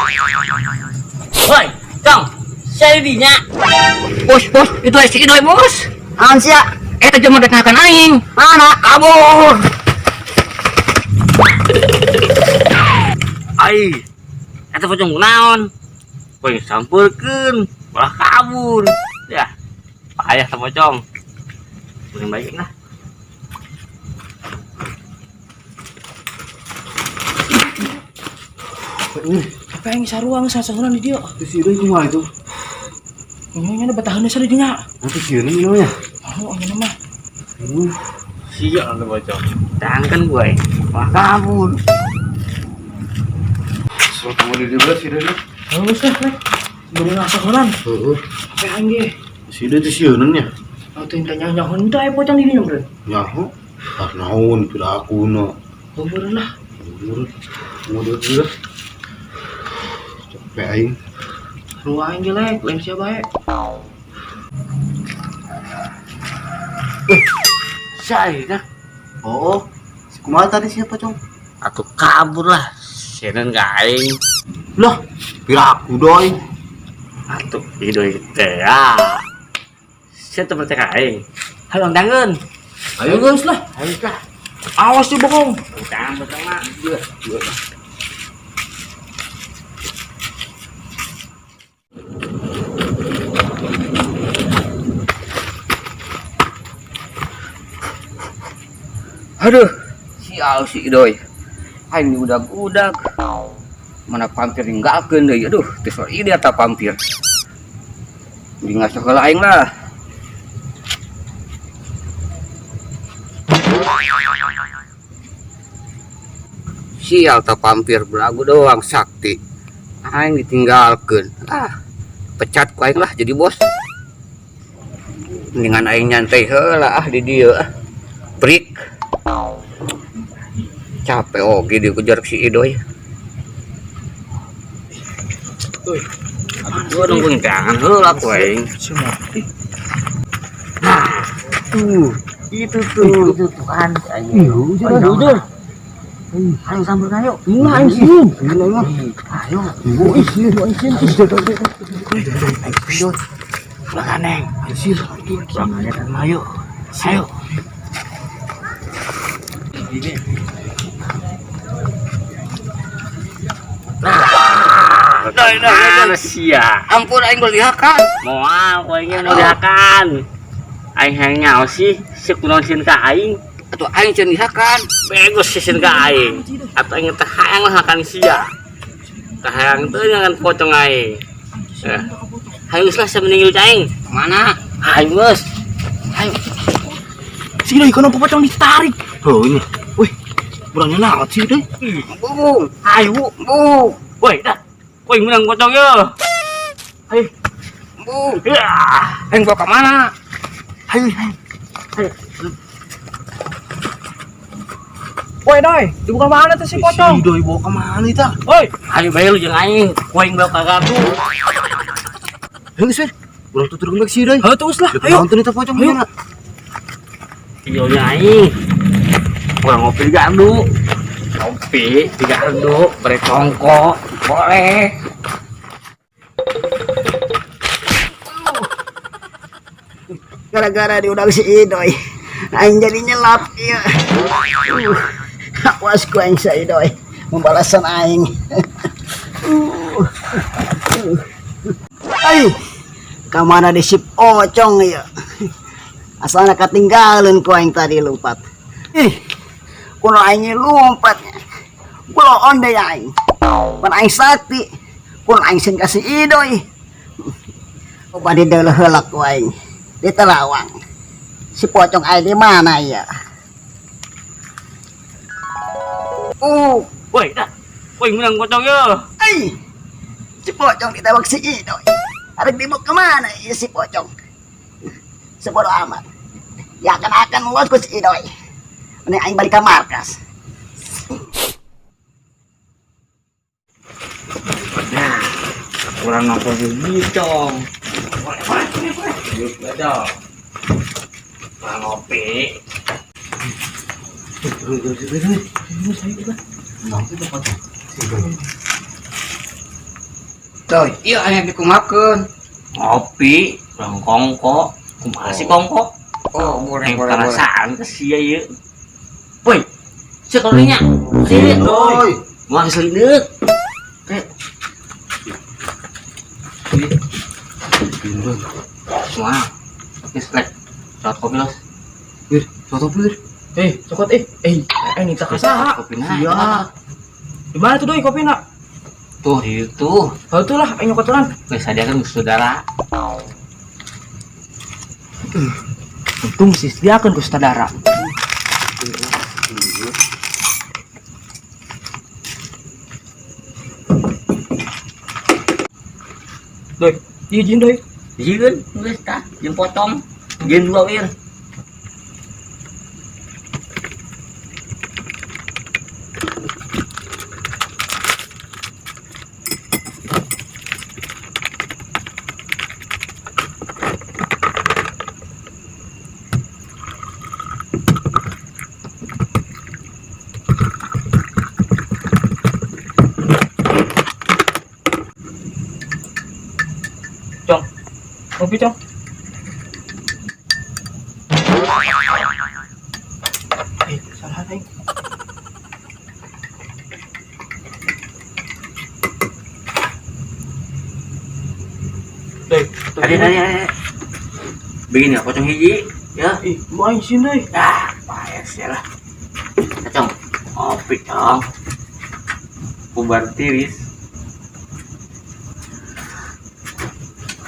Woi, Cong, saya dinya. Bos, bos, itu si Idoy, bos. Naon sia? Eta jelema dek ngakan aing. Mana? Kabur. Ai, eta pocong kunaon? Woi, sampurkeun, malah kabur. Ya, payah ta pocong. Mending baik lah. Tapi aing saruang sasahunan di dieu. Itu si Idoy kumaha itu? Ini ada batahannya sa di dinya. Nanti si Idoy namanya. Oh, ini mah. Sial tuh pocong. Tangan gue, malah kabur. Suruh tunggu di dia si Idoy. Halus lah, Lek. Baru ngasahunan. Heeh. Tapi aing ge. Si Idoy itu si Idoy nya. Atuh yang tanya nyahon teh aya pocong di dinya, Bro. Nyaho. Ah naon pira aku na. Beureun lah. Tunggu dulu lah. Capek aing. Ruang aing ge, Lek. Lain sia bae. Saya Oh, si kumaha tadi siapa, Cong? Atuh kabur lah. Sieun ka aing. Lah, pira aku doi. Atuh Idoy teh ya. Sia teu percaya ka aing. Hayu tangan. Ayo, Geus lah. Ayo lah. Awas di bokong. Tangan pocong mah. Aduh, sial si Idoy. Aing diudag-udag. Mana pampir ninggalkeun deui. Aduh, teu sor ide eta pampir. Di ngasoh heula aing lah. Sial ta pampir belagu doang sakti. Aing ditinggalkeun. Ah, pecat ku aing lah jadi bos. Mendingan aing nyantai heula ah di dieu ah. Break. Capek oge dikejar si Idoy. Gua nungguin tangan heula ku aing. Si mati. Tuh, itu tuh. Itu tuh kan. Iya, Jujur. Ayo sambil ayo. Nah, aing sieun. Ayo. Oh, sieun, aing sieun. Ulah neng. Ulah neng, ayo. Ayo. Nah, sia. Ampun aing gua lihakan. Moal ku aing mau dihakan. Aing hayang nyaho sih, si kunaon sieun ka aing. Atuh aing sieun dihakan. Bego sih sieun ka aing. Atuh aing teh hayang lah hakan sia. Teh hayang teu ngan pocong aing. Eh. Hayu geus lah sia meninggal aing. Mana? Hayu geus. Ayo. Si Idoy kono pocong ditarik. Oh, ini. Wih, berani naon si Idoy? Bung. Hayu. Bung. Woi, dah. Woi, menang pocong yo. Ayo. Bung. Ya. Aing bawa ka mana? Hayu, hayu. Woi, Doy, dibuka mana tuh si pocong? Si Idoy bawa ke mana itu? Woi, Hayu bae lu jeung aing. Ku aing bawa ka gardu. Ayo, geus, Urang tuturkeun bae si Idoy. hayu terus lah. Ayo Ayo. nonton itu pocong Ayo. mana? Iya nya aing. Urang ngopi di gardu. Ngopi di gardu, bere congkok. Boleh. Gara-gara diudag si Idoy. Aing jadi nyelap ieu. Awas ku aing si Idoy. Membalasan aing. Ai. Ka mana di sip ocong ieu. Asalna katinggalan ku aing tadi lompat. Ih. Kuno aing lompat. Kulo onde aing. Pan aing sakti. Kuno aing sieun ka si Idoy. Bade deuleuh heula ku aing. Di telawang. Si pocong aing di mana ya? Woi, dah. Woi, menang pocong yo. Ai. Si pocong ditembak si Idoy. Arek dibawa kemana ya si pocong? Sebodoh amat. Ya akan los ku si Idoy. Mending aing balik ke markas. Nah, kurang nongkrong di cong. Boleh, boleh, boleh. Yuk, dong. Kurang ngopi. Nanti itu pocong. Doy. Iya aya dikumakeun. Ngopi, urang kongko. Kumaha sih kongko? Oh, boleh Yang boleh boleh. perasaan ke sia ieu. Woi, sia karunya. Sia, Doi. moal selineuk. Wah, geus lek. Cokot kopi los. Wir, cokot kopi wir. Cokot nita ka saha? Kopi na. Iya. Di mana tuh doi kopi nak? Tuh, di itu. Oh, itulah aing nyokotan. Geus sadiakeun ku saudara. Untung sih sediakeun ku saudara. Doi, iya jin doi. Jieun geus tah, jeung pocong. Jieun dua wir. Cong, kopi cong. Salah aing. Doi, Adi adi adi. Begini ya, pocong hiji, ya. Ih, mau aing sini doi. Ah, paes ya lah. Cong, kopi cong. Bubar tiris.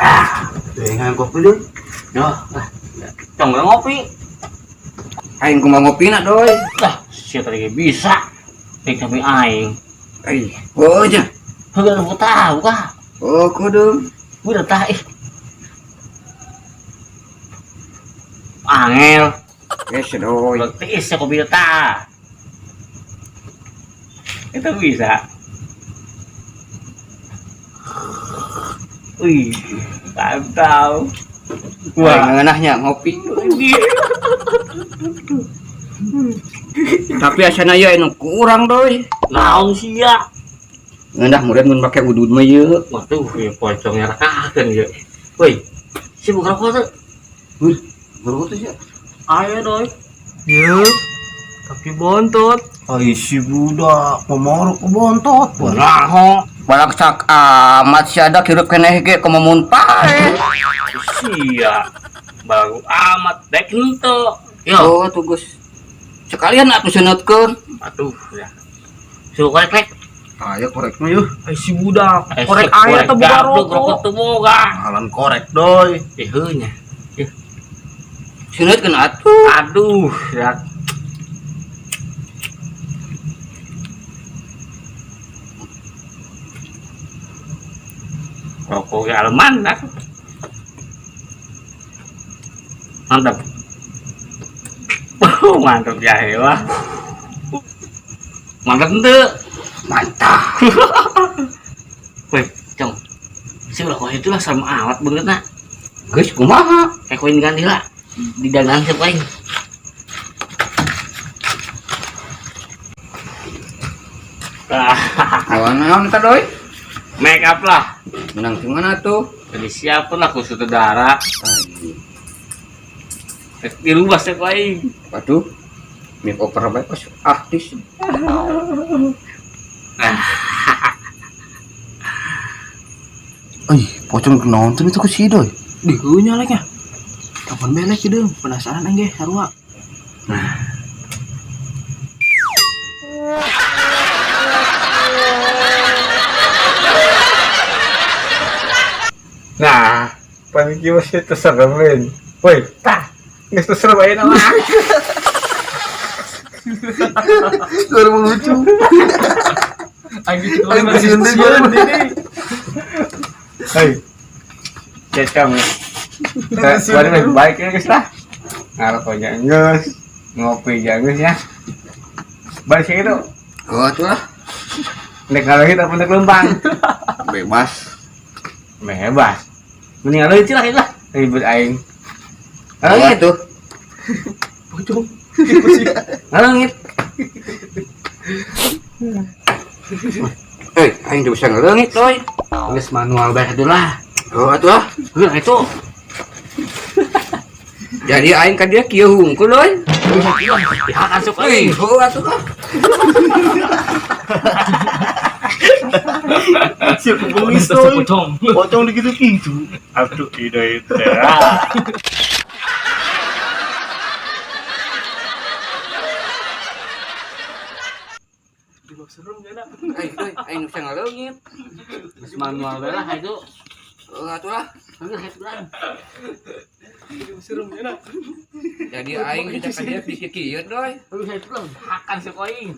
Ah, Doi ngan kopi doi. doh, ah. Cong udah ngopi. Aing kumaha ngopina doi. Lah, sia tadi ge bisa. Rek sampe aing. Eh, oh nya. Heuh, lu tahu kah? Oh, kudu. Udah tah ih. Angel. Geus doi. Udah tiis ya kopi tah. Itu bisa. Wih, mantap. Wah, ngeunahnya ngopi. Tapi asana ieu anu kurang doi. Naon sia? Ngeunah murid mun make udud mah ieu. Waduh, ya pocongnya rekakeun ieu. Woi, si buka rokok tuh. Wir, rokok tuh sia. Ayo doi. Iya, tapi bontot. Ai si budak, pemorok ke bontot. Naho. Balaksak amat sia ada hirup keneh ge kumamun pae. Sia. Baru amat dek henteu. Yo. Oh, tugas. Sekalian atuh seunetkeun. Aduh, ya. Suruh korek rek. Ayo korek mah yeuh. Ai si budak, Eh, korek aya teh boga gablok, rokok. rokok teu boga. Mahalan korek doi. Eh, heuh nya. Seunetkeun atuh. Aduh, ya. Rokok ge aleman dah. Mantap. Mantap jahe wah. Mantap henteu. Mantap. Weh, Cong. Si rokok itu lah sama alat banget nak. Geus kumaha? Kayak koin ganti lah. Di dagang siapa aing. Ah, Awan naon eta doi? make up lah. Menang di mana tuh? Jadi siapa lah khusus saudara. Dirubah siapa aing. Waduh. Make over bae pas artis. Ih, pocong nonton itu ku si doi. Di heunya lek nya. Kapan belek ieu penasaran aing ge sarua. Nah, paling kieu sih terserem. Woi, tah. Geus terserem ayeuna mah. Suara lucu. Aing Aing bersihin deui gua. Hei. Cecong. Suara lebih baik ya guys lah. Ngarokok janggeus, ngopi janggeus ya. Balik sih itu. Oh, tuh lah. Nek ngaleuhit apa nek lempang? Bebas. Bebas. Mending ngaleuhit lah lah. Ribut aing. Oh, Ngaleuhit. tuh. Pocong. Ngaleuhit. Eh, aing teu bisa ngeleungit doi. Geus manual bae atuh lah. Oh atuh ah. Heuh itu. Jadi aing ka dia kieu hungkul euy. Pihak asup Euy, euy. heuh atuh ah. Siap bengis Asup pocong. Pocong digitu-gitu. Aduh, ide itu. Aing euy, aing bisa ngaleungit. Geus manual bae lah itu. Heuh atuh lah. Heuh itu lah. Jadi aing kita ka dia di kieu doi. Heuh itu lah. Hakan sok aing.